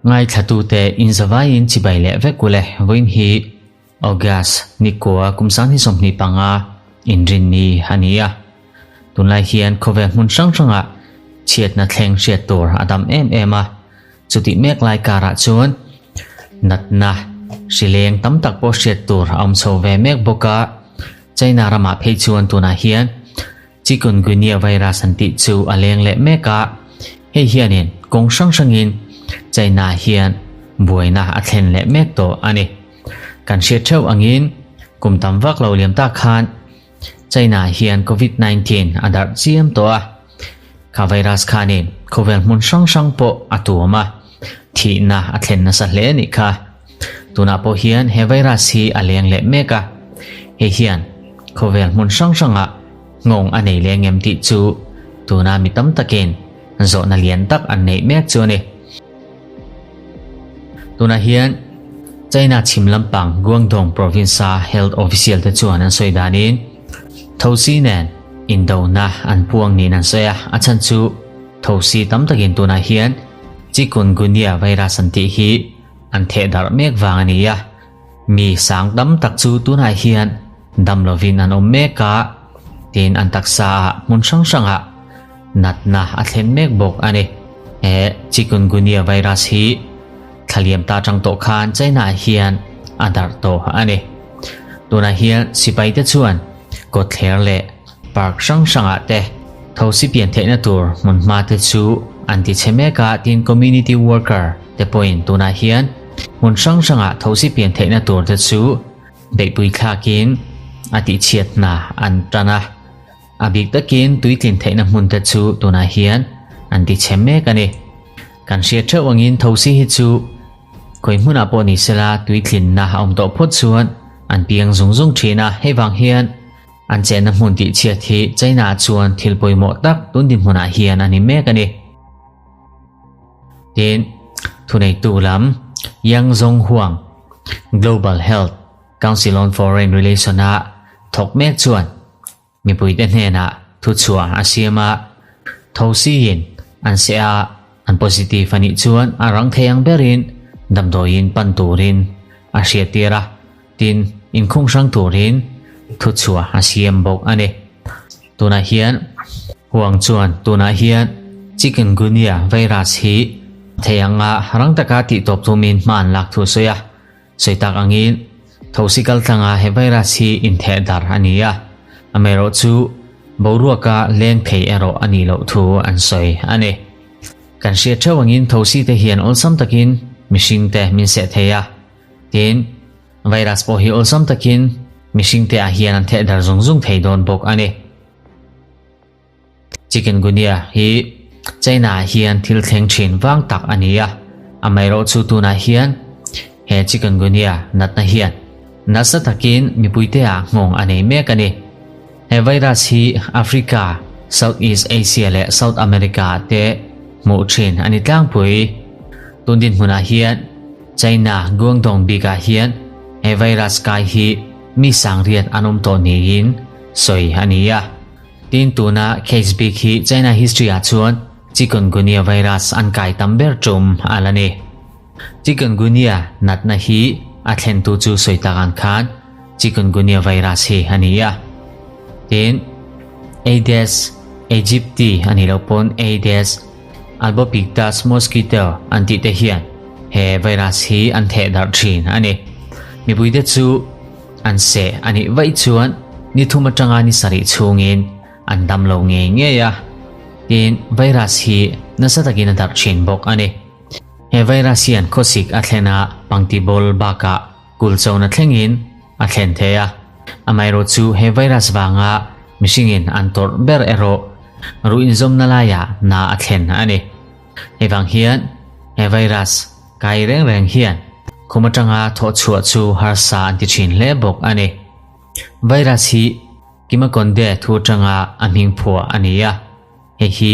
Ngaithlatute inzavaiin chibai leh vek ule vawiin hi August ni kua kum 2025 inrinni a ni a. Tunlai hian khawvel hmun hrang hrangah chhiatna thleng hriat tur a dam em em a. Chutih mek lai karah chuan natna hrileng tam tak pawh hriat tur a awm chho ve mek bawk a. China ramah phei chuan tunah hian Chikungunya virus an tih chu a leng leh mek a, hei hianin kawng hrang hrangin China hian buaina a thlen leh mek tawh a ni. Kan hriat theuh angin kum tam vak lo liam tak khan China hian Covid 19 a darh chiam tawh a, kha virus khanin khawvel hmun hrang hrang pawh a tuam a, thihna a thlen nasa hle a nih kha. Tunah pawh hian he virus hi a leng leh mek a, hei hian khawvel hmun hrang hrangah nghawng a nei leng em tih chu tuna mi tam takin zawhna lian tak an neih mek chu a ni. Tunah hian China chhim lampang Guangdong province-a health official te chuan an sawi danin thosi nen indona an puang niin an sawi a, a chhan chu thosi tam takin tunah hian Chikungunya virus an tih hi an theh darh mek vang a ni a, mi sang tam tak chu tunah hian dam lovin an awm mek a, tin an taksa ah hmun hrang hrangah natna a thlen mek bawk a ni. He Chikungunya virus hi thlaliam ta tang tawh khan China ah hian a darh tawh a ni. Tunah hian sipai te chuan kawtthler leh Park hrang hrangah te thosi pian theihna tur hmunhma te chu an ti chhe mek a, tin community worker te pawhin tunah hian hmun hrang hrangah thosi pian theihna tur te chu beihpui thlakin a tihchhiat hna an tan a, a bik takin tuitlin theihna hmun te chu tunah hian an ti chhe mek a ni. Kan hriat theuh angin thosi hi chu khawi hmunah pawh ni sela tuitlinna a awm tawh phawt chuan an piang zung zung thin a, hei vang hian An chenna hmun tihchhiat hi China-ah chuan thil pawimawh tak tun dinhmunah hian a ni mek a ni. Tin, thuneitu lam Yang Zhonghuang, Global Health Council on Foreign Relation-a thawk mek chuan mipuite hnenah thuchhuah a siam a, thosiin an seh a, an positive a nih chuan a rang thei ang berin damdawiin pan turin a hriattir a. Tin, inkhung hrang turin thuchhuah a siam bawk a ni. Tunah hian Huang chuan tunah hian Chikungunya virus hi thei anga rang taka tihtawp tumin hma an lak thu a sawi a. Sawi tak angin thosi kaltlanga he virus hi intheh darh a ni a, amaherawhchu boruaka leng thei erawh a nih loh thu an sawi a ni. Kan hriat theuh angin thosi te hian awlsam takin mihringte min seh thei a. Tin, virus pawh hi awlsam takin mihringte ah hian an theh dar zung zung thei dawn bawk a ni. Chikungunya hi China ah hian thil thleng thin vang tak a ni a, amaherawhchu tunah hian he chikungunya natna hian nasa takin mipuite ah nghawng a nei mek a ni. He virus hi Africa, Southeast Asia leh South America ah te hmuh thin a ni tlangpui. Tun dinhmunah hian China Guangdong bikah hian he virus kai hi mi sangriat an awm tawh niin sawi a ni a. Tin tuna case bik hi China history ah chuan Chikungunya virus an kai tam ber tum a la ni. Chikungunya natna hi a thlentu chu sawi tak ang khan Chikungunya virus hi a ni a. Tin Aedes aegypti a nih loh pawn Aedes Albopictus mosquito an tih te hian he virus hi an theh darh thin a ni. Mipuite chu an seh a nih vaih chuan ni thum atanga ni sarih chhungin an dam lo ngei ngei a. Tin, virus hi nasa takin a darh thin bawk a ni. He virus hian khawsik a thlen a, pangti bawl bakah kulchona thlengin a thlen thei a. Amaherawhchu he virus vanga mihringin an tawrh ber erawh ruh inzawmna laiah na a thlen a ni. Hei vang hian he virus kai reng reng hian khum atanga thawh chhuah chu harsa an ti thin hle bawk a ni. Virus hi Kimakonde thu atanga a hming phuah a ni a, hei hi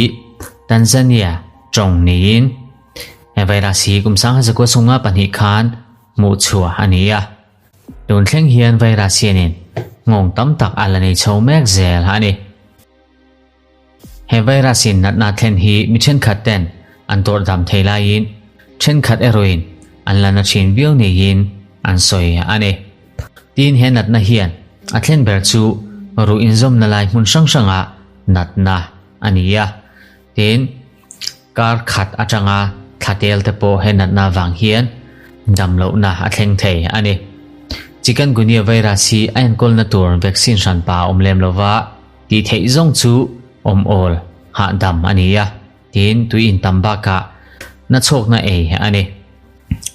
Tanzania tawng niin he virus hi kum 1922 khan hmuh chhuah a ni a. Tun thleng hian virus hianin nghawng tam tak a la nei chho mek zel a ni. He virus in natna thlen hi mi thenkhat ten an tawrh dam thei laiin thenkhat erawhin an la na thin viau niin an sawi a ni. Tin he natna hian a thlen ber chu ruh inzawmna lai hmun hrang hrangah natna a ni a. Tin, kar khat atanga thla tel te pawh he natna vang hian dam lohna a thleng thei a ni. Chikungunya virus hi a enkawlna tur vaccine hranpa a awm lem lova, tih theih zawng chu awm awl hahdam a ni a, tin tui in tam bakah nachhawkna ei a ni.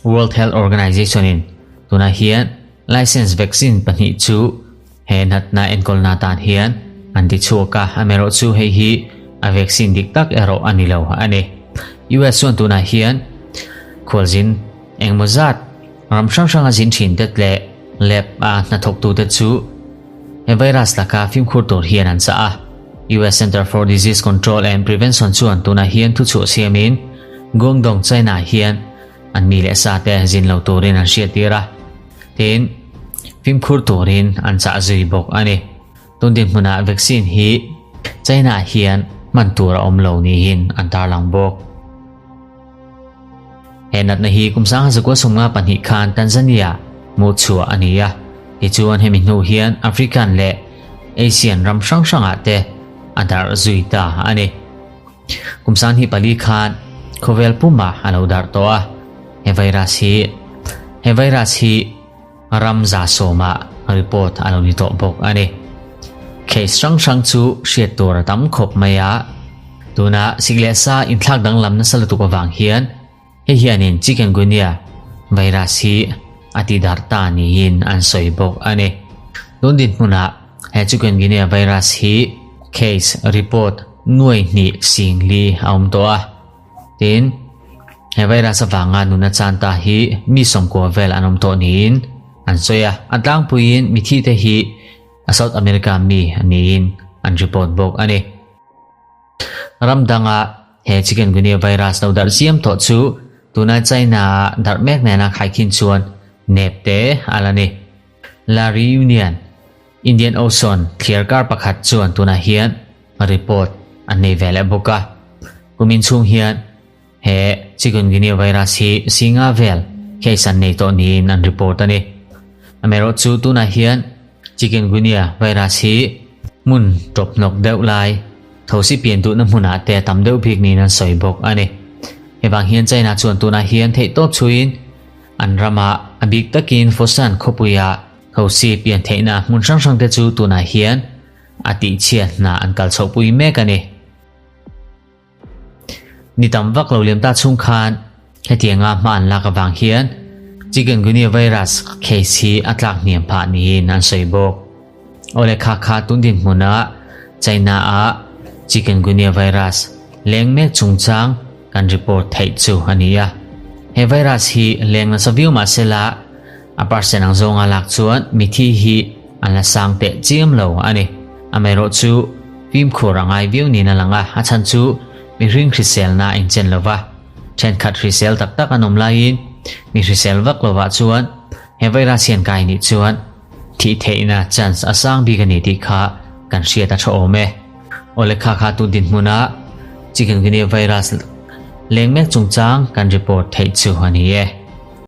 World Health Organization in tunah hian license vaccine pahnih chu He natna enkawlna tan hian an ti chhuak a, amaherawhchu hei hi a vaccine dik tak erawh a ni lo a ni. US chuan tunah hian khualzin engemaw zat ram hrang hranga zin thin te leh lab a hnathawktute chu he virus laka fimkhur tur hian an chah a. US Center for Disease Control and Prevention chuan tunah hian thuchhuah siamin Guangdong, China hian an mi leh sa te zin lo turin an hriattir a. Tin, fimkhur turin an chah zui bawk a ni. Tun dinhmunah vaccine hi China hian hman tur a awm lo niin an tarlang bawk. He natna hi kum 1952 khan Tanzania hmuh chhuah a ni a, tichuan hemi hnu hian African leh Asian ram hrang hrangah te a darh zui ta a ni. Kum 24 khan khawvel pumah a lo darh tawh a, he virus hi he virus hi ram 100% report a lo ni tawh bawk a ni. Case hrang hrang chu hriat tur a tam khawp mai a, tuna sik leh sa inthlak danglam nasa lutuk avang hian hei hianin chikungunya virus hi a ti darh ta niin an sawi bawk a ni. Tun dinhmunah he chikungunya virus hi case report nuai hnih sing li a awm tawh a, tin he virus avanga nuna chan ta hi mi 90 vel an awm tawh niin an sawi a, a tlangpuiin mithi te hi a South America mi niin an report bawk a ni. Ram danga he chikungunya virus lo darh chiam tawh chu tuna China a darh mek nena khaikhin chuan nep te a la ni. La Reunion, Indian Ocean thliar kar pakhat chuan tunah hian report an nei ve leh bawk a. Kumin chhung hian he chikungunya virus hi singa vel case an nei tawh niin an report a ni. Amaherawhchu tunah hian chikungunya virus hi hmun tawp hnawk deuh lai thosi pian duhna hmunah te a tam deuh bik niin an sawi bawk a ni. Hevang hian China chuan tunah hian theihtawp chhuiin an rama a bik takin Foshan khawpuia thosi pian theihna hmun hrang hrang te chu tunah hian a tihchhiat hna an kal chhohpui mek a ni. Ni tam vak lo liam ta chhung khan hetianga hma an lak avang hian chikungunya virus case hi a tlak hniam phah niin an sawi bawk. Awle kha kha tun dinhmuna China a chikungunya virus leng mek chungchang kan report theih chu a ni a. He virus hi leng nasa viau mahsela a percent ang zawnga lak chuan mithi hi an la sang teh chiam lo a ni. Amaherawhchu fimkhur a ngai viau niin a lang a, a chhan chu mihring hriselna a inchen lova, thenkhat hrisel tak tak an awm laiin mi hrisel vak lovah chuan he virus hian kai nih chuan thih theihna chance a sang bik a ni tih kha kan hriat a tha awm e. Awle kha kha tun dinhmuna chikungunya virus leng mek chungchang kan report theih chu a ni e.